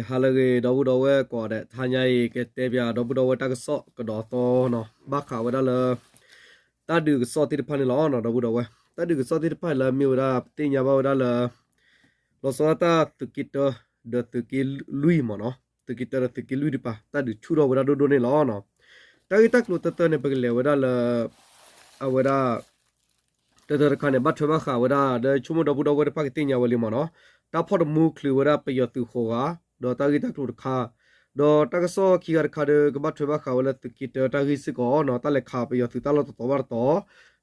ဟါလၢအဂ့ၤ ဒီပုၢ်ဒီဝဲၢ်ကိးဂၤဒဲး, တဟါညါအံၤ ကတဲပၠးဒီပုၢ်ဒီဝဲၢ်တၢ်ကစီၣ်ကဒီးသီနီၤ, ဘၣ်ဃးဝဲဒၣ်လၢ တၢ်ဒုးကစီၣ်သ့ၣ်တဖၣ်န့ၣ်လီၤနီၤ ဒီပုၢ်ဒီဝဲၢ်. တၢ်ဒုးကစီၣ်သ့ၣ်တဖၣ်လၢအမ့ၢ်ဝဲဒၣ် ပသ့ၣ်ညါဘၣ်ဝဲဒၣ်လၢ လီၤဆီဒၣ်တၢ်သုးက့တၢ ဒီးသုးက့လွံၢ်မ့ၢ်နီၤ, သုးက့တၢဒီးသုးက့လွံၢ်တပၤ တၢ်ဒုးဆူၣ်ထီၣ်ဝဲဒၣ်ဒိၣ်ဒိၣ်န့ၣ်လီၤနီၤ. တၢ်ဂ့ၢ်တၢ်ကျိၤတၢတၢန့ၣ် ပကလဲၤဝဲဒၣ်လၢ အဝဲဒၣ် တၢတၢတခါန့ၣ် ဘၣ်ထွဲဘၣ်ဃးဝဲဒၣ် ဒီးဆိကမိၣ်ဒီပုၢ်ဒီဝဲၢ်တဖၣ်ကသ့ၣ်ညါဝဲလံမ့ၢ်နီၤ, တၢ်ဖီၣ်တမူချုးဝဲဒၣ်ပယီၤသုးဃိးဂၤ, ဒီးတၢ်ဂ့ၢ်တၢ်ကျိၤတခါ, ဒီးတၢ်ကစီၣ်ခံဂၤတခါဒီး ကဘၣ်ထွဲဘၣ်ဃးဝဲလၢသုးက့တၢတၢ်ဂ့ၢ်စ့ၢ်ကီးနီၤ, တၢ်လဲၤခးပယီၤသုးတၢ်လီၢ်တတီၤဘၣ်တတီၤ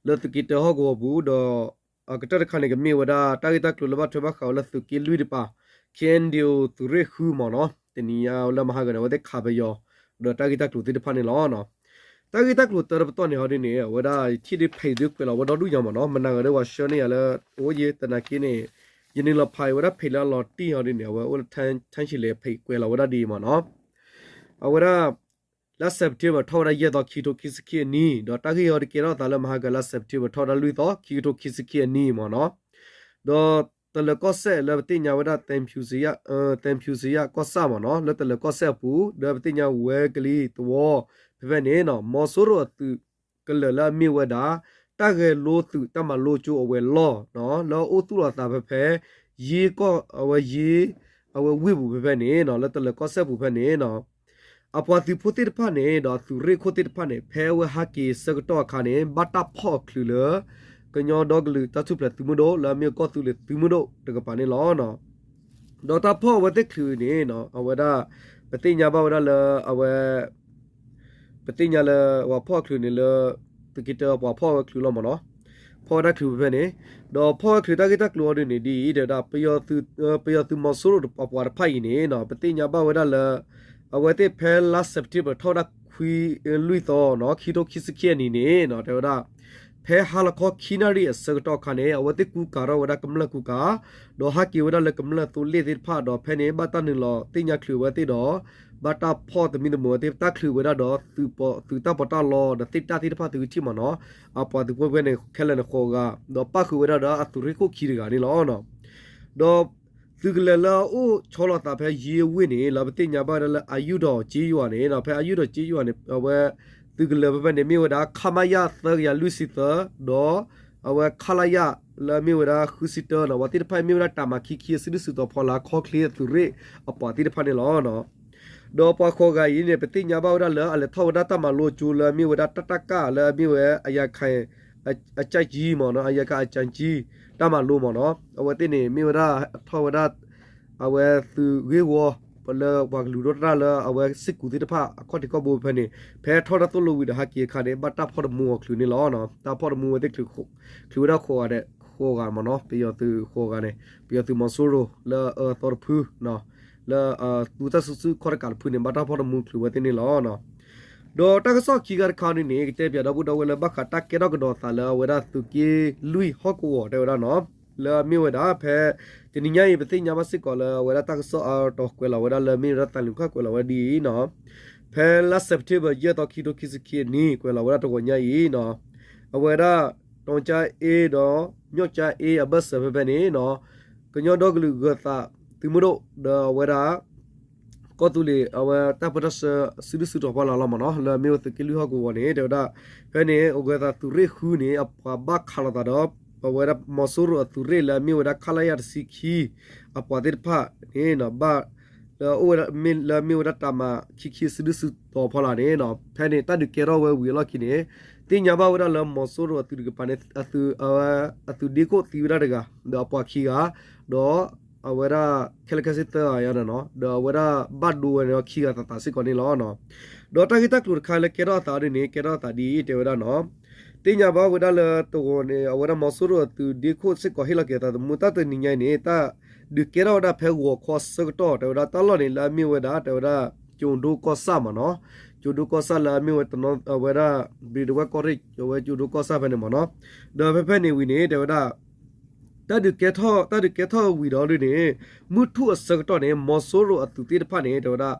လၢသုးက့တၢဟီၣ်ကဝီၤပူၤ, ဒီးအကတၢၢ်တခါန့ၣ် ကမ့ၢ်ဝဲဒၣ် တၢ်ဂ့ၢ်တၢ်ကျိၤလၢဘၣ်ထွဲဘၣ်ဃးဝဲလၢသုးက့လွံၢ်တပၤ ခ့ၣ်အဲၣ်ယူၣ် သုးရ့ၣ်ဃုမ့ၢ်နီၤ, တနံၤညါလၢမဟါဂၤန့ၣ် အဝဲသ့ၣ်ခးပယီၤ ဒီးတၢ်ဂ့ၢ်တၢ်ကျိၤသ့ၣ်တဖၣ်န့ၣ်လီၤ. တၢ်ဂ့ၢ်တၢ်ကျိၤတၢတပတီၢ်န့ၣ်ဟီဒ်န့ၣ် အဝဲဒၣ်ယထံၣ်ဒ်ဖဲးဒုးကွဲးလီၤဝဲဒီဒူၣ်ညါမ့ၢ်နီၤ, မနၤဂၤဒီးပှၤဆှၢန့ၢ်ယၤလၢ အိၣ်ယဲ သနာ်က့န့ၣ် ယန့ၣ်လီၤဖးအံၤဝဲဒၣ်ဖဲးလၢအလီၤတံၢ်ဟီဒ်န့ၣ် အဝဲအိၣ်လၢထၢၣ်ဆံးလဲၣ် ဖဲးကွဲးလီၤဝဲဒၣ်ဒ်အံၤမ့ၢ်နီၤ, အဝဲဒၣ် လါစဲးပထ့ဘၢၣ်ထီၣ်ဝဲဒၣ်ယဲၢ်သီ ခံကထိခံဆံခံအနံၣ်, ဒီးတၢ်ဂ့ၢ်ဟီဒုးကဲထီၣ်အသးလၢမဟါဂၤ လါစဲးပထ့ဘၢၣ်ထီၣ်ဝဲဒၣ်လွံၢ်သီ ခံကထိခံဆံခံအနံၣ်မ့ၢ်နီၤ, ဒီးတလၢၤကီၢ်စဲၣ်လၢပသ့ၣ်ညါဝဲဒၣ် သဲဖၠူစံယၣ်ကီၢ်ဆၣ်မ့ၢ်နီၤ, လၢတလၢၤကီၢ်စဲၣ်အပူၤ ဒီးပသ့ၣ်ညါဝဲကလံၤသဝီ ဖဲဖဲန့ၣ် မီၤစိရိၤအသုးကလၢၤလၢအမ့ၢ်ဝဲဒၣ် တၢ်ဂဲၤလိသုးတၢ်မၤလိကၠိအဝဲၤလီၢ် လၢအအိၣ်သူၣ်လီၤအသးဖဲဖဲ ယ့ကီၢ် အဝဲယ့ အဝဲဝ့ၢ်ပူၤဖဲဖဲန့ၣ် လၢတလၢၤကီၢ်စဲၣ်ပူၤဖဲန့ၣ် အပှၤသုးဖိသ့ၣ်တဖၣ်န့ၣ် ဒီးအသုးရ့ၣ်ခိၣ်သ့ၣ်တဖၣ်န့ၣ် ဖဲအဝဲဟးက့ၤဆၢကတီၢ်အခါန့ၣ် ဘၣ်တၢ်ဖီၣ်အချုးလၢ ကညီဒီကလုာ်တၢ်ထူၣ်ဖျဲးသုးမုၢ်ဒိၣ် လၢအမ့ၢ်ကီၢ်သူလ့ၤသုးမုၢ်ဒိၣ်တကပၤန့ၣ်လီၤ. ဒီးတၢ်ဖီၣ်အဝဲသ့ၣ်ချုးန့ၣ် အဝဲဒၣ် ပသ့ၣ်ညါဘၣ်ဝဲဒၣ်လၢအဝဲ ပသ့ၣ်ညါလၢပှၤဖီၣ်ချုးန့ၣ်လၢ သုးက့တၢပှၤဖီၣ်ဝဲချုးလီၤမ့ၢ်နီၤ, ဖီၣ်ဝဲဒၣ်ချုးဖဲဖဲန့ၣ်, ဒီးဖီၣ်ဝဲချုးတၢ်ဂ့ၢ်တၢ်ကျိၤအီၤဒ်န့ၣ်ဒ်အံၤ တဲဝဲဒၣ် ပယီၤသုးမီၤစိရိၤအပှၤတဖၣ်အံၤန့ၣ် ပသ့ၣ်ညါဘၣ်ဝဲဒၣ်လၢ အဝဲသ့ၣ်ဖဲလါစဲးပထ့ဘၢၣ်ထီၣ်ဝဲဒၣ်ခွံ လွံၢ်သီနီၤ ခံကထိခံဆံခံအနံၤန့ၣ် တဲဝဲဒၣ် ဖဲဟါလီၤခီခံနၣ်ရံၣ်အဆၢကတီၢ်အခါန့ၣ် အဝဲသ့ၣ်ကူကၤထီၣ်ဝဲဒၣ်ကမျၢၢ်ကူကၤ, ဒီးဟးက့ၤဝဲဒၣ်လၢကမျၢၢ်သိလ့ၣ်သ့ၣ်တဖၣ် ဒီးဖဲန့ၣ် ဘၣ်တၢ်နုာ်လီၤသ့ၣ်ညါချုးဝဲသ့ၣ်ဒီး ဘၣ်တၢ်ဖီၣ်သမံသမိးဝဲသ့ၣ် တၢ်ချုးဝဲဒၣ်ဒီး သုးတၢ်ပီးတၢ်လီ ဒီးသ့ၣ်တၢ်သ့ၣ်တဖၣ်သုကထံၣ်မ့ၢ်နီၤ, အပှၤသုးဖိဖဲန့ၣ် ခဲလၢာ်န့ၣ်ဃိးဂၤ, ဒီးပၣ်ဃုာ်ဝဲဒၣ်ဒီးအသုးရ့ၣ်ခိၣ်ခံတဂၤန့ၣ်လီၤ. ဒီးသုးကလၢၤလၢအအိၣ်ဆီလီၤသးဖဲယ့ဝ့ၢ်န့ၣ် လၢပသ့ၣ်ညါဘၣ်ဝဲဒၣ်လၢအယူၢ်ဒီးက့ယွၤန့ၣ် ဖဲအယူၢ်ဒီးက့ယွၤန့ၣ် အဝဲ သုးကလၢၤဖဲဖဲန့ၣ် မ့ၢ်ဝဲဒၣ် ခမရ သၢကယၤလွံၢ်ဆံသၢ ဒီး အဝဲ ခလရ လၢအမ့ၢ်ဝဲဒၣ်ဃုဆံတၢနီၤ, ပှၤသ့ၣ်တဖၣ်အံၤမ့ၢ်ဝဲဒၣ်တၢ်မၤခံခံအစုဒုၣ်စုတီၤဖီလာ် ခီချ့အသုးရ့ၣ်အပှၤသ့ၣ်တဖၣ်န့ၣ်လီၤ. ဒီးပှၤဃိးဂၤအံၤန့ၣ် ပသ့ၣ်ညါဘၣ်ဝဲဒၣ်လၢအလဲၤထီၣ်ဝဲဒၣ်တၢ်မၤလိကၠိလၢအမ့ၢ်ဝဲဒၣ် တၢ်တၢ်ကၢ် လၢအမ့ၢ်ဝဲ အယၤခၢၣ် အကၠၢ်ကၠံမ့ၢ်နီၤ, အယၤခၢၣ်အကၠၢ်ကၠံ တၢ်မၤလိမ့ၢ်နီၤ, အဝဲသ့ၣ်န့ၣ် မ့ၢ်ဝဲဒၣ်ထီၣ်ဝဲဒၣ် အဝဲသုးဂ့ၢ်ဝီ လၢပှၤကလုာ်ဒိၣ်တၢ်လၢအဝဲစ့ၢ်ကီးသ့ၣ်တဖၣ် အခီၣ်ထံးခီၣ်ဘိဖဲန့ၣ် ဖဲထီၣ်တၢ်သိၣ်လိဝံၤဒီးဟးက့ၤအခါန့ၣ် ဘၣ်တၢ်ဖီၣ်တမူအီၤချုးန့ၣ်လီၤ. တၢ်ဖီၣ်တမူဝဲသ့ၣ် ချုးဝဲဒၣ်ဃိးဂၤမ့ၢ်နီၤ, ပယီၤသုးဃိးဂၤန့ၣ် ပယီၤသုးမီၤစိရိၤလၢအအၢသီတဖု လၢအသူတၢ်စုဆူၣ်ခီၣ်တကးတဖုန့ၣ် ဘၣ်တၢ်ဖီၣ်တမူချုးဝဲသ့ၣ်န့ၣ်လီၤ. ဒီးတၢ်ကစီၣ်ခံဂၤတခါန့ၣ်န့ၣ် ကတဲပၠးဒီပုၢ်ဒီဝဲၢ်လၢဘၣ်ဃးတၢ်ကဲထီၣ်ကဒီးသးလၢအဝဲဒၣ်သုးက့လွံၢ်ဟီၣ်ကဝီၤတဲဝဲဒၣ်နီၤ, လၢအမ့ၢ်ဝဲဒၣ်ဖဲ တနံၤညါအံၤ ပသ့ၣ်ညါဘၣ်စ့ၢ်ကီးလၢအဝဲဒၣ်တၢ်ကစီၣ်အါတီၤကွဲးလီၤဝဲဒၣ်လၢမ့ၢ်ဝဲဒၣ်သးနုာ်ခၣ်ကွဲးလီၤဝဲဒ်အံၤနီၤ, ဖဲလါစဲးပထ့ဘၢၣ် ယဲၢ်သီ ခံကထိခံဆံခံအနံၣ် ကွဲးလီၤဝဲဒၣ်တဂီၤညါအံၤနီၤ, အဝဲဒၣ် တီကၠါအ့ဒီးမၠီၣ်ကၠါအ့အဘၢၣ်စၢၤဖဲဖဲန့ၣ်နီၤ, ကညီဒီကလုာ်ဂၢၤသးသုးမုၢ်ဒိၣ် ဒီးအဝဲဒၣ် ကီၢ်သူလ့ၤ အဝဲတၢ်ပၢတၢ်ဆှၢစုဒုၣ်စုတီၤဖီလာ်လီၤမ့ၢ်နီၤ, လၢအမ့ၢ်ဝဲသုးက့လွံၢ်ဟီၣ်ကဝီၤန့ၣ် တဲဝဲဒၣ် ဖဲန့ၣ် အဂၢၤသးသုးရ့ၣ်ဃုန့ၣ် အပှၤဘၣ်ခးလိာ်သးဒီး အဝဲဒၣ်မီၤစိရိၤအသုးရ့ၣ်လၢအမ့ၢ်ဝဲဒၣ် ခလရ တဆံခံ အပှၤသ့ၣ်တဖၣ်န့ၣ် ဘၣ် လၢအအိၣ်ဝဲဒၣ် လၢအမ့ၢ်ဝဲဒၣ်တၢ်မၤခံခံစုဒုၣ်စုတီၤဖီလာ်န့ၣ် ဖဲန့ၣ် တၢ်ဒုးကဲထီၣ်ဝဲဝံၤအလီၢ်ခံန့ၣ် သ့ၣ်ညါဘၣ်ဝဲဒၣ်လၢမီၤစိရိၤအသုးတကပၤန့ၣ် အသုး အသုးဒ့ခိၣ်သံဝဲဒၣ်တဂၤ ဒီးအပှၤခံဂၤ ဒီးအဝဲဒၣ်ခဲလၢာ်ခဲဆ့သၢဂၤယါန့ၣ်နီၤ, ဒီးအဝဲဒၣ်ဘၣ်ဒိဝဲန့ၣ်ဒီးခံဂၤသးသးစ့ၢ်ကီးန့ၣ်လီၤ. ဒီးတၢ်ဂ့ၢ်တၢ်ကျိၤတခါလၢကဲထီၣ်အသးဒ်န့ၣ် ကဲထီၣ်အသးဒ်အံၤ တဲဝဲဒၣ်နီၤ, သ့ၣ်ညါဘၣ်ဝဲဒၣ်လၢတဂီၤန့ၣ် အဝဲဒၣ်မီၤစိရိၤအသုးဒ့ခိၣ်စ့ၢ်ကီးဟ့ၣ်လီၤက့ၤအသးသမူ တၢ်တနံၤညါအံၤန့ၣ် တၢ်ဒုးကဲထီၣ်ဝဲဒၣ်ဖဲဂီၤခီဆၢကတီၢ် တဲဝဲဒၣ်တၢ်လီၢ်န့ၣ်လၢအမ့ၢ်ဝဲဒၣ် တဲဝဲဒၣ် ကၠိၤဒိကီၢ်ဆၣ်မ့ၢ်နီၤ, ကၠိၤဒိကီၢ်ဆၣ်လၢအမ့ၢ်ဝဲတနီၤ အဝဲဒၣ် ဘျံးဒဝဲၢ်ကီၢ်ရ့ၣ် အဝဲကၠိၤဒိကီၢ်ဆၣ်ဖဲန့ၣ်မ့ၢ်နီၤ, ဒီးဖဲဖဲန့ၣ်ဝံၤန့ၣ် တဲဝဲဒၣ် တၢ်ဒုးကဲထီၣ် တၢ်ဒုးကဲထီၣ်ဝံၤဒီးဒ်န့ၣ် မုၢ်ထူၣ်အဆၢကတီၢ်န့ၣ် မီၤစိရိၤအသုးသ့ၣ်တဖၣ်န့ၣ် တဲဝဲဒၣ်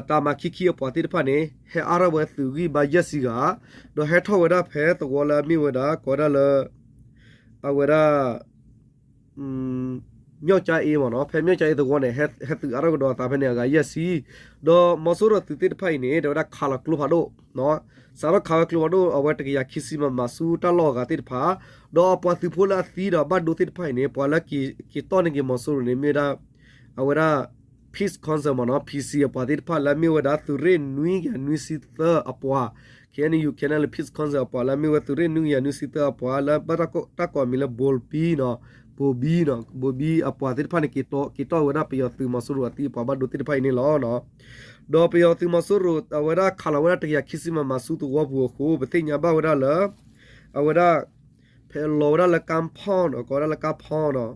တၢ်မၤခံခံအပှၤသ့ၣ်တဖၣ်န့ၣ် ဟဲအါထီၣ်ဝဲသုးဂံၢ်ဘါယဲၢ်ဆံဂၤ, ဒီးဟဲထီၣ်ဝဲဒၣ်ဖဲသဝီလၢအမ့ၢ်ဝဲဒၣ် ကိးဝဲဒၣ်လၢ အဝဲဒၣ် မီၣ်ကၠါအ့မ့ၢ်နီၤ, ဖဲမီၣ်ကၠါအ့သဝီန့ၣ် ဟဲသုးအါထီၣ်ကဒီးအသးဖဲန့ၣ် အဂၤယဲၢ်ဆံ, ဒီးမီၤစိရိၤအသုးသ့ၣ်တဖၣ်အံၤန့ၣ် တဲဝဲဒၣ်ခးလီၤကျိဖးဒိၣ်, စးထီၣ်ခးဝဲကျိဖးဒိၣ် အဝဲတကယၤခံဆံမမၤဆူတၢ်လီၢ်အဂၤသ့ၣ်တဖၣ်, ဒီးအပှၤသုးဖိလၢအသံဒီးအဘၣ်ဒိသ့ၣ်တဖၣ်အံၤန့ၣ် ပှၤလၢက့ၤတီၢ်န့ၢ်က့ၤမီၤစိရိၤန့ၣ် မ့ၢ်ဝဲဒၣ် အဝဲဒၣ် Peace Council မ့ၢ်နီၤ, P C အပှၤသ့ၣ်တဖၣ်လၢအမ့ၢ်ဝဲဒၣ်သုးရ့ၣ်နွံကယၤနွံဆံသၢအပှၤ, K N U K N L Peace Council အပှၤလၢအမ့ၢ်ဝဲသုးရ့ၣ်နွံကယၤနွံဆံသၢအပှၤ လၢဘၣ်တၢ်ကိးအမံၤလၢ ဘိဘံနီၤ, ဘိဘံနီၤ, ဘိဘံအပှၤသ့ၣ်တဖၣ်န့ၣ် က့ၤတီၢ်ဝဲဒၣ်ပယီၤသုးမီၤစိရိၤအသံအပှၤဘၣ်ဒိသ့ၣ်တဖၣ်အံၤန့ၣ်လီၤ. ဒီးပယီၤသုးမီၤစိရိၤ အဝဲဒၣ်ခးလီၤဝဲဒၣ်တကယၤခံဆံမမၤဆူသဝီပူၤအဃိ ပသ့ၣ်ညါဘၣ်ဝဲဒၣ်လၢ အဝဲဒၣ် ဖဲလီၤဝဲဒၣ်လၢကါဖီၣ်နီၤ, ကိးဝဲဒၣ်လၢကါဖီၣ်နီၤ,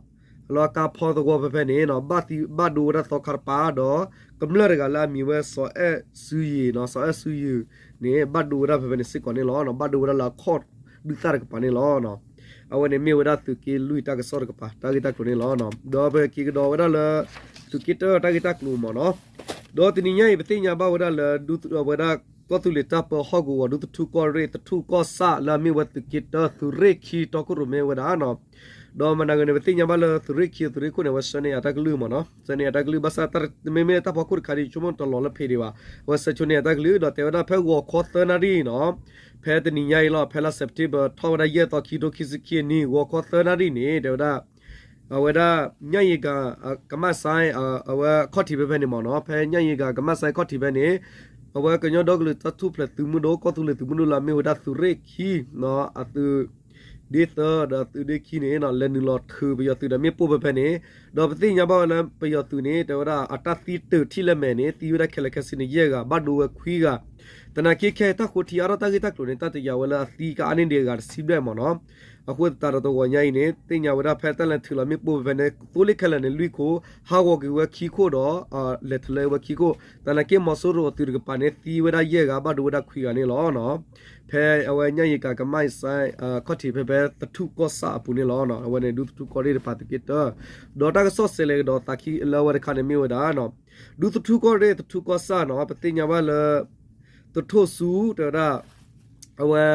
လၢကါဖီၣ်သဝီဖဲဖဲန့ၣ်နီၤ, ဘၣ်ဒိဝဲဒၣ်သီခါတပၤ ဒီးကမျၢၢ်တဂၤလၢအမံၤဝဲ စီၤအဲၣ်စုယံၤနီၤ, စီၤအဲၣ်စုယံၤန့ၣ် ဘၣ်ဒိဝဲဒၣ်ဖဲဖဲန့ၣ်စ့ၢ်ကီးန့ၣ်လီၤ. ဘၣ်ဒိဝဲဒၣ်လၢအခီၣ်ဒုၣ်သၣ်တကပၤန့ၣ်လီၤ. အဝဲန့ၣ်မ့ၢ်ဝဲဒၣ်သုးက့လွံၢ်တၢ်ကစီၣ်တကပၤ တၢ်ဂ့ၢ်တၢ်ကျိၤန့ၣ်လီၤ. ဒီးပက့ၤကဒီးဝဲဒၣ်လၢ သုးက့တၢတၢ်ဂ့ၢ်တၢ်ကျိၤမ့ၢ်နီၤ, ဒီးတနံၤညါအံၤ ပသ့ၣ်ညါဘၣ်ဝဲဒၣ်လၢ ဒူ အဝဲဒၣ်ကီၢ်သူလ့ၤတၢ်ပၢဟီၣ်ကဝီၤ ဒူသထူကီၢ်ရ့ၣ်သထူၣ်ကီၢ်ဆၣ်လၢအမ့ၢ်ဝဲသုးက့တၢသုးရ့ၣ်ခံတီခိၣ်ရိၣ်မဲဝဲဒၣ်နီၤ, ဒီးမနၤဂ့ၤန့ၣ် ပသ့ၣ်ညါဘၣ်လၢသုးရ့ၣ်ခံသုးရ့ၣ်ခိၣ်န့ၣ် အဝဲဆှၢန့ၢ်အတၢ်ကလုၢ်မ့ၢ်နီၤ, ဆှၢန့ၢ်အတၢ်ကလုၢ် ဘၣ်ဆၣ်တမ့မ့ၢ်တၢ်ဖီခိၣ်တခါဒီး ဆိကမိၣ်တလီၤလၢဖံးဒံးဘၣ်, အဝဲဆှၢဆိန့ၢ်အတၢ်ကလုၢ် ဒီးတဲဝဲဒၣ်ဖဲဂီၤခီသၢနၣ်ရံၣ်နီၤ, ဖဲတနံၤညါအံၤလီၤ ဖဲလါ September ထီၣ်ဝဲဒၣ်ယဲၢ်သီခံထိခံဆံခံအနံၤ ဂီၤခီသၢနၣ်ရံၣ်န့ၣ် တဲဝဲဒၣ် အဝဲဒၣ် ညၣ်ယံၤကၤ ကမၣ်စဲ အဝဲခီၣ်ထံးဖဲဖဲန့ၣ်မ့ၢ်နီၤ, ဖဲညၣ်ယံၤကၤကမၣ်စဲခီၣ်ထံးဖဲန့ၣ် အဝဲကညီဒီကလုာ်တၢ်ထူၣ်ဖျဲးသုးမုၢ်ဒိၣ် ကီၢ်သူလ့ၤသုးမုၢ်ဒိၣ်လၢအမ့ၢ်ဝဲဒၣ်သုးရ့ၣ်ခံ အသုး ဒ့သၢ ဒီးသုးဒ့ခံန့ၣ် လဲၤနုာ်လီၤထုးပယီၤသုးဒီးမ့ၣ်ပိၢ်ဖဲဖဲန့ၣ်, ဒီးပသ့ၣ်ညါဘၣ်ဝဲလၢပယီၤသုးန့ၣ် တဲဝဲဒၣ်အတၢ်သံတၢၢ်ထံၣ်လၢမဲာ်န့ၣ် သံဝဲဒၣ်ခဲလၢာ်ခဲဆ့န့ၣ် ယဲၢ်ဂၤ ဘၣ်ဒိဝဲခွံဂၤ, သနာ်က့ခဲအံၤတၢ်ဃိထံအါထီၣ်တၢ်ဂ့ၢ်တၢ်ကျိၤန့ၣ် တၢ်တယာ်ဝဲလၢအသံကအါန့ၢ်ဒံးအဂၤတဆံဘျဲၣ်မ့ၢ်နီၤ, အဃိသတးဒီးတဂီၤညါအံၤန့ၣ် သ့ၣ်ညါဝဲဒၣ်ဖဲတၢ်လဲၤထုးလီၤမ့ၣ်ပိၢ်ဖဲဖဲန့ၣ် သိလ့ၣ်ခဲလၢာ်န့ၣ် လွံၢ်ခိၣ် ဟးဂီၤက့ၤဝဲခံခိၣ်ဒီး လဲၤထုးလီၤဝဲခံခိၣ်, သနာ်က့မီၤစိရိၤအသုးတကပၤန့ၣ် သံဝဲဒၣ်ယဲၢ်ဂၤ ဘၣ်ဒိဝဲဒၣ်ခွံဂၤန့ၣ်လီၤ. ဖဲအဝဲညၣ်ယံၤကၤကမၣ်စဲ ခီၣ်ထံးဖဲဖဲသထူၣ်ကီၢ်ဆၣ်အပူၤန့ၣ်လီၤ. အဝဲန့ၣ်ဒူသထူၣ်ကီၢ်ရ့ၣ်တပၤသုးက့တၢ, ဒီးတၢ်ကစီၣ်စဲးလဲၤကဒီးသးခံလၢအဝဲတခါန့ၣ်မ့ၢ်ဝဲဒၣ် ဒူသထူၣ်ကီၢ်ရ့ၣ်သထူၣ်ကီၢ်ဆၣ်နီၤ ပသ့ၣ်ညါဘၣ်လၢ သထူၣ်ဆူ တဲဝဲဒၣ် အဝဲ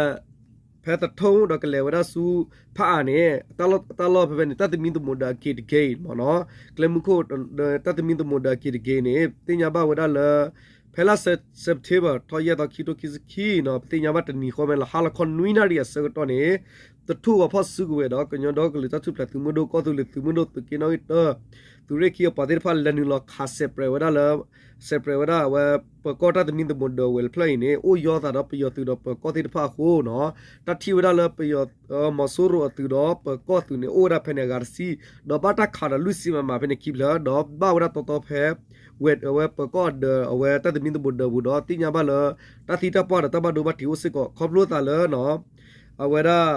ဖဲသထူၣ်ဒီးကလဲၤဝဲဒၣ်ဆူ ဖးအါန့ၣ် တၢ်လီၢ်ဖဲဖဲန့ၣ် တၢ်သမံသမိးဒီးအက့ၤတက့ၢ်မ့ၢ်နီၤ, ကျဲမုၢ်ခိၣ် တၢ်သမံသမိးဒီးအက့ၤတက့ၢ်န့ၣ် ပသ့ၣ်ညါဘၣ်ဝဲဒၣ်လၢ ဖဲလါ September ထီၣ်ယဲၢ်သီခံထိခံဆံခံနီၤ ပသ့ၣ်ညါဘၣ်တနံၤဃီဖဲလၢ ဟါလီၤခီနွံနၣ်ရံၣ်အဆၢကတီၢ်န့ၣ် သထူၣ်ဂီၤဖီၣ်စုကဝဲၤဒီး ကညီဒီကလုာ်တၢ်ထူၣ်ဖျဲးသုးမုၢ်ဒိၣ် ကီၢ်သူလ့ၤသုးမုၢ်ဒိၣ် သုးက့နီၣ်ဂံၢ်တၢ သုးရ့ၣ်ခံအပှၤသ့ၣ်တဖၣ် လဲၤနုာ်လီၤခးစဲးပြဲးဝဲဒၣ်လၢ စဲးပြဲးဝဲဒၣ်အဝဲ ပၢၤကီၢ်တၢ်သမံသမိးဒၢးဝဲၤတဖျၢၣ်အံၤန့ၣ် အိၣ်ယီၤသးဒီးပယီၤသုးဒီးပၢၤကီၢ်သ့ၣ်တဖၣ်အဃိနီၤ တၢ်ထံၣ်ဝဲဒၣ်လၢပယီၤ မီၤစိရိၤအသုးဒီးပၢၤကီၢ်သုးန့ၣ် အိၣ်ဝဲဒၣ်ဖဲန့ၣ်အဂၤတဆံ ဒီးဘၣ်တၢ်ခးဒီးလွံၢ်ဆံမမၤဖဲန့ၣ်ခံဖျၢၣ် ဒီးဘၣ်ဝဲဒၣ်တီတီဖဲ ဝဲၤ အဝဲပၢၤကီၢ်ဒၢး အဝဲတၢ်သမံသမိးဒၢးပူၤဒီး သ့ၣ်ညါဘၣ်လၢ တၢ်သံတၢ်ပှၢ်ဒီးတၢ်ဘၣ်ဒိဘၣ်ထံးအိၣ်စ့ၢ်ကီး ခီဖျိသးလၢနီၤ အဝဲဒၣ်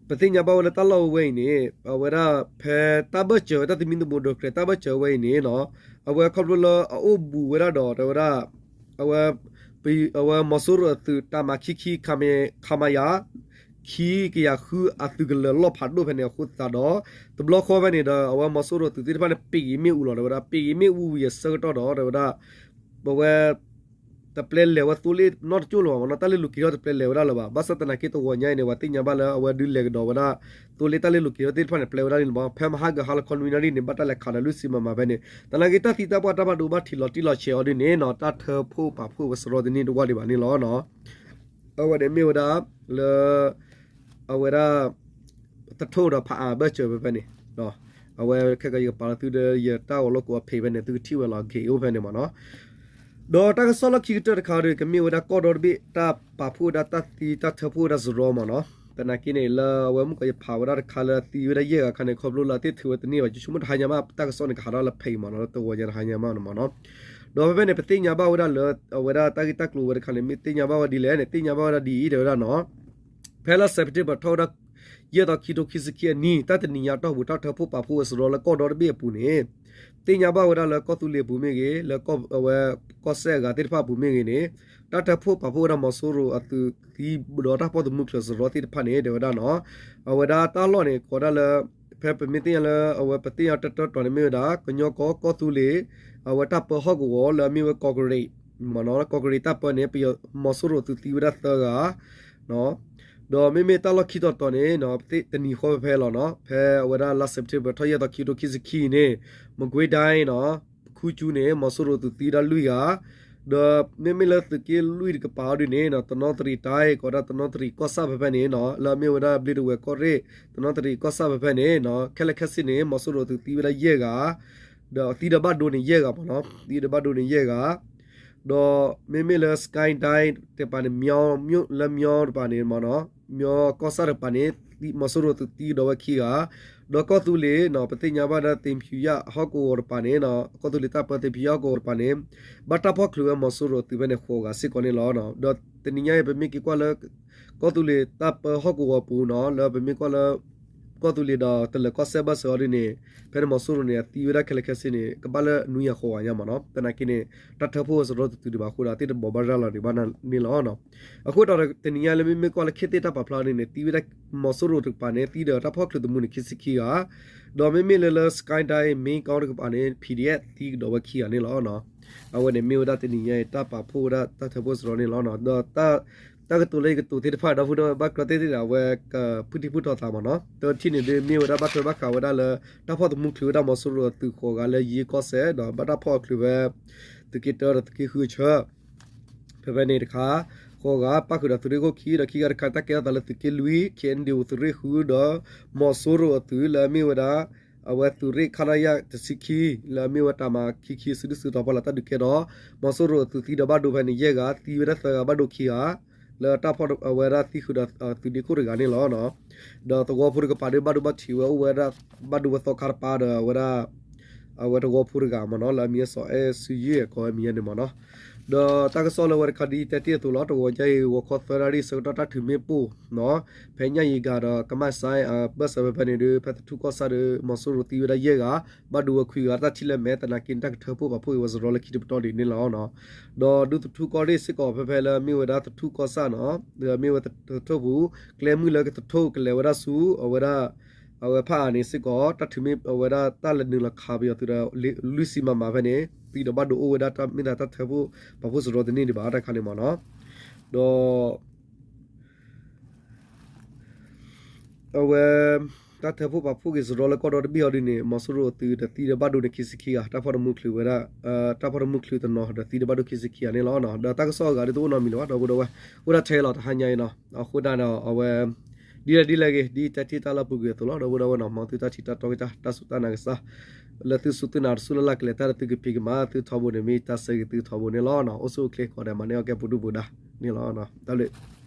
ပသ့ၣ်ညါဘၣ်ဝဲလၢတၢ်လီၢ်ဝဲဝဲအံၤန့ၣ် အဝဲဒၣ်ဖဲတၢ်ဘၢၣ်စၢၤဝဲတၢ်သမံသမိးဒၢးကြဲး တၢ်ဘၢၣ်စၢၤဝဲအံၤန့ၣ်နီၤ အဝဲခီဖျိလၢအအိၣ်ဘူးဝဲဒၣ်ဒီး တဲဝဲဒၣ် အဝဲ အဝဲမီၤစိရိၤအသုးတၢ်မၤခံခံ ခမရ ခံကယၤဃုအသုးကလၢၤလီၢ်ဖးဒိၣ်ဖဲန့ၣ်အဃိသတးဒီး တဘျီဃီဖဲန့ၣ်ဒီး အဝဲမီၤစိရိၤအသုးသ့ၣ်တဖၣ်န့ၣ် ပ့ၤဂ့ၤမ့ၣ်အူလီၤ တဲဝဲဒၣ် ပ့ၤဂ့ၤမ့ၣ်အူဝံၤအဆၢကတီၢ်ဒီး တဲဝဲဒၣ် ပဝဲ တပျဲလဲၤဝဲသိလ့ၣ်နီတကၠိၢ်လၢၤဘၣ်မ့ၢ်နီၤ တၢ်လ့ၣ်လိၤက့ၤထီၣ်တပျဲလဲၤဝဲဒၣ်လၢၤဘၣ် ဘၣ်ဆၣ်သနာ်က့တဂီၤညါအံၤန့ၣ် ပှၤသ့ၣ်ညါဘၣ်လၢအဝဲဒုးလဲၤကဒီးဝဲဒၣ် သိလ့ၣ်တၢ်လ့ၣ်လိၤက့ၤထီၣ်သ့ၣ်တဖၣ်န့ၣ် ပျဲဝဲဒၣ်န့ၣ်လၢၤဘၣ် ဖဲမဟါကဟါလီၤခီနွံနၣ်ရံၣ်န့ၣ် ဘၣ်တၢ်လဲၤခးဒီးလွံၢ်ဆံမမၤဖဲန့ၣ် သနာ်က့တၢ်သံတၢ်ပှၢ်တၢ်ဘၣ်ဒိဘၣ်ထံးလီၤတံၢ်လီၤဆဲးအီၤဒ်န့ၣ်နီၤ တၢ်ထၢဖှိၣ်ပာ်ဖှိၣ်ဝဲစရီတန့ၢ်တဝၢ်ဒံးဘၣ်န့ၣ်လီၤ. အဝဲန့ၣ်မ့ၢ်ဝဲဒၣ်လၢ အဝဲဒၣ် သထူၣ်ဒီးဖးအါဘၢၣ်စၢၤဖဲဖဲန့ၣ် အဝဲခဲကယကပာ်လီၤသုဒီးယတၢ်ဂီၤလိာ်ကွဲအဖဲဖဲန့ၣ် သုကထံၣ်ဝဲလီၤ ဂ့ၤအိၣ်ဖဲန့ၣ်မ့ၢ်နီၤ. ဒီးတၢ်ကစီၣ်လီၢ်ခံကတၢၢ်တခါဒီး ကမ့ၢ်ဝဲဒၣ်ကီၢ်ဒီတဘ့ၣ် တၢ်ပာ်ဖှိၣ်ဝဲဒၣ်တၢ်သံတၢ်ထၢဖှိၣ်ဝဲဒၣ်စရီမ့ၢ်နီၤ. သနာ်က့န့ၣ် လၢအဝဲမုၣ်ကီးယဖးဝဲဒၣ်တခါလၢသံဝဲဒၣ်ယဲၢ်ဂၤခါန့ၣ် ခီဖျိလၢအသ့ၣ်ထုးဝဲတန့ၢ်ဘၣ် ယဆိကမိၣ်တဟါညါမး တၢ်ကစီၣ်န့ၣ် ကဟးထီၣ်လၢဖဲအံၤမ့ၢ်နီၤ တဂီၤညါတဟါညါမးန့ၣ်မ့ၢ်နီၤ. ဒီးဖဲဖဲန့ၣ် ပသ့ၣ်ညါဘၣ်ဝဲဒၣ်လၢ အဝဲဒၣ်တၢ်ဂ့ၢ်တၢ်ကျိၤဝဲတခါန့ၣ် မ့ၢ်သ့ၣ်ညါဘၣ်ဝဲဒ်လဲၣ်န့ၣ် သ့ၣ်ညါဘၣ်ဝဲဒၣ်ဒ်အံၤ တဲဝဲဒၣ်နီၤ ဖဲလါ September ထီၣ်ဝဲဒၣ် ယဲၢ်သီခံထိခံဆံခံအနံၣ် တၢ်တနံၤညါအတီၢ်ပူၤ တၢ်ထၢဖှိၣ်ပာ်ဖှိၣ်ဝဲစရီလၢကီၢ်ဒီတဘ့ၣ်အပူၤန့ၣ် သ့ၣ်ညါဘၣ်ဝဲဒၣ်လၢကီၢ်သူလ့ၤအပူၤမ့ၢ်ဂ့ၤ လၢအဝဲကီၢ်စဲၣ်အဂၤသ့ၣ်တဖၣ်အပူၤမ့ၢ်ဂ့ၤန့ၣ် တၢ်ထၢဖှိၣ်ပာ်ဖှိၣ်ဝဲဒၣ်မီၤစိရိၤအသုးသံဒီးတၢ်ဖှိၣ်သမူချၢစရီသ့ၣ်တဖၣ်န့ၣ် တဲဝဲဒၣ်နီၤ အဝဲဒၣ်တၢ်လီၢ်န့ၣ် ကိးဒၣ်လၢ ဖဲပမ့ၢ်သ့ၣ်ညါလၢအဝဲပသ့ၣ်ညါတၢတၢတီၤန့ၣ်မ့ၢ်ဝဲဒၣ် ကညီကီၢ် ကီၢ်သူလ့ၤ အဝဲတၢ်ပၢဟီၣ်ကဝီၤလၢအမ့ၢ်ဝဲကီးကရ့း မ့ၢ်နီၤ ကီးကရ့းတၢ်ပၢန့ၣ် မီၤစိရိၤအသုးသံဝဲဒၣ်သၢဂၤ နီၤ ဒီးမ့မ့ၢ်တၢ်လီၢ်ခံတီၤတီၤန့ၣ် တနံၤဃီဖဲဖဲလီၤနီၤ, ဖဲအဝဲဒၣ်လါ September ထီၣ်ယဲၢ်သီ ခံကထိခံဆံခံအံၤန့ၣ် မကွ့ၤဒၣ်နီၤ, ပခူကၠူန့ၣ် မီၤစိရိၤသုးသံဝဲဒၣ်လွံၢ်ဂၤ, ဒီးမ့မ့ၢ်လၢသုးက့လွံၢ်တကပၤအံၤဒ်န့ၣ် တနီသရံၣ်တၢ် ကိးဒၣ်တနီသရံၣ်ကီၢ်ဆၣ်ဖဲဖဲန့ၣ်နီၤ, လၢအမ့ၢ်ဝဲဒၣ်ဘျ့ဒဝဲၢ်ကီၢ်ရ့ၣ် တနီသရံၣ်ကီၢ်ဆၣ်ဖဲဖဲန့ၣ်နီၤ, ခဲလၢာ်ခဲဆ့န့ၣ် မီၤစိရိၤသုးသံဝဲဒၣ်ယဲၢ်ဂၤ, ဒီးသံဒီးဘၣ်ဒိန့ၣ်ယဲၢ်ဂၤမ့ၢ်နီၤ, သံဒီးဘၣ်ဒိန့ၣ်ယဲၢ်ဂၤ ဒီးမ့မ့ၢ်လၢ Sky ဒၣ်တပၤန့ၣ် မညီလၢမညီတပၤန့ၣ်မ့ၢ်နီၤ, မညီကီၢ်ဆၣ်တပၤန့ၣ် မီၤစိရိၤသုးသံကဒီးဝဲခံဂၤ, ဒီးကီၢ်သူလ့ၤနီၤ, ပသ့ၣ်ညါဘၣ်ဒၣ်သ့ၣ်ဖၠူယၣ်ဟီၣ်ကဝီၤတပၤန့ၣ်နီၤ, ကီၢ်သူလ့ၤတၢ်ပၢသ့ၣ်ဖၠူယၣ်ဟီၣ်ကဝီၤတပၤန့ၣ် ဘၣ်တၢ်ဖီၣ်ချုးဝဲမီၤစိရိၤသုးဖဲန့ၣ်ဃိးဂၤစ့ၢ်ကီးန့ၣ်လီၤ. ဒီးတနံၤညါအံၤ ပမ့ၢ်က့ၤကွၢ်လၢ ကီၢ်သူလ့ၤတၢ်ပၢဟီၣ်ကဝီၤပူၤနီၤ, လၢပမ့ၢ်ကွၢ်လၢ ကီၢ်သူလ့ၤဒီးတလၢၤကီၢ်စဲၣ်ဘၣ်စ့ၢ်ကီးဒ်န့ၣ် ဖဲန့ၣ်မီၤစိရိၤန့ၣ် အသံဝဲဒၣ်ခဲလၢာ်ခဲဆ့န့ၣ် ကဘၣ်လၢနွံဂၤဃိးဂၤညါမ့ၢ်နီၤ, သနာ်က့န့ၣ် တၢ်ထၢဖှိၣ်စရီတတုၤဒံးဘၣ်အဃိဒီး သ့ၣ်တဘိးဘၣ်ရၤလီၤဒံးဘၣ်န့ၣ်လီၤ. အဃိဒီးတနံၤညါလၢ မ့မ့ၢ်ကွၢ်လၢခ့သ့ၣ်တၢ်ပာ်ဖျါဒ်န့ၣ် သံဝဲဒၣ်မီၤစိရိၤတကပၤန့ၣ် သံဒီးတၢ်ဖီၣ်ချုးသမူန့ၣ် ခံဆံခံဂၤ, ဒီးမ့မ့ၢ်လၢလၢ Sky ဒၣ် မ့ၣ်ကီၢ်တကပၤန့ၣ် PDF သံကဒီးဝဲခံဂၤန့ၣ်လီၤ. အဝဲန့ၣ်မ့ၢ်ဝဲဒၣ်တနံၤညါအံၤ တၢ်ပာ်ဖှိၣ်ဝဲဒၣ်တၢ်ထၢဖှိၣ်စရီန့ၣ်လီၤ. ဒီး တၢ်ကတိၤလၢယကတိၤသ့ၣ်တဖၣ် ဒီပုၢ်ဒီဝဲၢ်ဘၣ်ကြၢးသ့ၣ်သ့ၣ်ဒီး အဝဲကဖုထံဖုထီသးမ့ၢ်နီၤ, တထံၣ်န့ၣ်ဒ်မ့ၢ်ဝဲဒၣ်ဘၣ်ထွဲဘၣ်ဃးဝဲဒၣ်လၢ တၢ်ဖီၣ်သမူချုးဝဲဒၣ်မီၤစိရိၤအသုးဃိးဂၤလၢယ့ကီၢ်စဲၣ် ဒီးဘၣ်တၢ်ဖီၣ်အီၤချုးဖဲ သုးက့တၢဒီးသုးက့ဃုအဆၢ ဖဲဖဲန့ၣ်တခါ, ဃိးဂၤပၣ်ဃုာ်ဒီးသုးရ့ၣ်ခိၣ်ခံ ဒီးခံဂၤတခါ တၢ်ကဲထီၣ်သးလၢသုးက့လွံၢ် KNDO သုးရ့ၣ်ဃု ဒီးမီၤစိရိၤအသုးလၢအမ့ၢ်ဝဲဒၣ် အဝဲသုးရ့ၣ်ခါဒၣ်ယၢ်တဆံခံ လၢအမ့ၢ်ဝဲတၢ်မၤခံခံ စုဒုၣ်စုတီၤဖီလာ်တၢ်ဒုးကဲထီၣ် မီၤစိရိၤသုးသံဒီးဘၣ်ဒိဖဲန့ၣ်ယဲၢ်ဂၤ သံဝဲဒၣ်သၢဂၤဘၣ်ဒိခံဂၤ လၢတၢ်ဖီၣ်အဝဲဒၣ်သံဃုာ်ဒီးသုးဒ့ခိၣ်တဂၤန့ၣ်လီၤ. ဒီးသဝီဖိတကပၤဒီးဘၣ်ဒိဘၣ်ထံးဝဲအိၣ်ဝဲဒၣ် ဘၣ်ဒိဝဲသီခါတပၤဒီးအဝဲဒၣ် အဝဲသဝီဖိတဂၤမ့ၢ်နီၤ လၢအမံၤဟဲစီၤအဲၣ်စုယ့ၢ်အကိးဝဲမံၤညါန့ၣ်မ့ၢ်နီၤ. ဒီးတၢ်ကစီၣ်လၢအဝဲတခါဒ်တဲတ့ၢ်အသိးလီၤ တဂီၤညါအံၤ ဂီၤခီသၢနၣ်ရံၣ်ဆၢကတီၢ်တၢ်ထုးမ့ၣ်ပိၢ်နီၤ ဖဲညၣ်ယံၤကၤဒီးကမၣ်စဲအဘၢၣ်စၢၤဖဲဖဲန့ၣ်ဒီး ဖဲသထူၣ်ကီၢ်ဆၣ်ဒီး မီၤစိရိၤသံဝဲဒၣ်ယဲၢ်ဂၤ ဘၣ်ဒိဝဲခွံဂၤ တၢ်ထံၣ်လၢမဲာ်သနာ်က့န့ၣ် တၢ်ကထၢဖှိၣ်ပာ်ဖှိၣ်က့ၤဝဲစရီလၢခံတပတီၢ်ဒ်န့ၣ်လီၤ. ဒီးဒူသထူၣ်ကီၢ်ရ့ၣ်စ့ၢ်ကီးဖဲဖဲလၢမ့ၢ်ဝဲဒၣ်သထူၣ်ကီၢ်ဆၣ်နီၤ ဒီးမ့ၢ်ဝဲသထူၣ်ပူၤ ကျဲမုၢ်လၢကသထူၣ်ကလဲၤဝဲဒၣ်ဆူ အဝဲဒၣ် အဝဲဖးအါန့ၣ်စ့ၢ်ကီး တၢ်ထုးမ့ၢ်အဝဲဒၣ်တၢ်လဲၤနုာ်လီၤခးပယီၤသုးဒီး လွံၢ်ဆံ မမ ဖဲန့ၣ် သံဒီးဘၣ်ဒိအိၣ်ဝဲဒၣ်တၢ်မ့ၢ်သးတၢ်ထၢဖှိၣ်ပာ်ဖှိၣ်စရီတန့ၢ်ဒံးဘၣ်တၢ်ခါန့ၣ်မ့ၢ်နီၤ. ဒီး အဝဲ တၢ်ထၢဖှိၣ်ပာ်ဖှိၣ်က့ၤစရီလၢကီၢ်ဒီတဘ့ၣ်အီၤဒ်န့ၣ် မီၤစိရိၤအသုးဒီးသံဒီးဘၣ်ဒိန့ၣ်ခံဆံခံဂၤ တၢ်ဖီၣ်တမူချုးဝဲဒၣ် တၢ်ဖီၣ်တမူချုးတနီၤဒီးသံဒီးဘၣ်ဒိခံဆံခံဂၤန့ၣ်လီၤ. ဒီးတၢ်ကစီၣ်အဂၤဒ်တအိၣ်နီတမံၤလၢၤဘၣ် ဒီပုၢ်ဒီဝဲၢ် အိၣ်ဒၣ်ထဲလီၤတဟါညါအံၤနီၤ အဃိဒၣ်ဒီးအဝဲ ဒ်လဲၣ်ဒ်လဲၣ်ဂ့ၤ ဒ်တဲတ့ၢ်တၢ်လၢပူၤကွံာ်အသိးလီၤ ဒီပုၢ်ဒီဝဲၢ်နီၤ မ်သုတၢ်ထံၣ်တၢ်တီက့ၤတၢ် တၢ်စူၢ်တၢ်နာ်ကစၢ် လၢသုစူၢ်သုနာ်တစူၢ်လၢ်လၢ်ကလဲၤတၢ်ဒီးသုကဖံးကမၤ သုထီဘိန့ၣ်မ့ၢ်တၢ်ဆၢဂ့ၤသုထီဘိန့ၣ်လီၤ. အိၣ်ဆူၣ်အိၣ်ချ့ကိးဂၤဒဲး မၤန့ၢ်အီၣ်ကဲပူၤဒူၣ်ပူၤဒါန့ၣ်လီၤ. တၢ်ဘျုး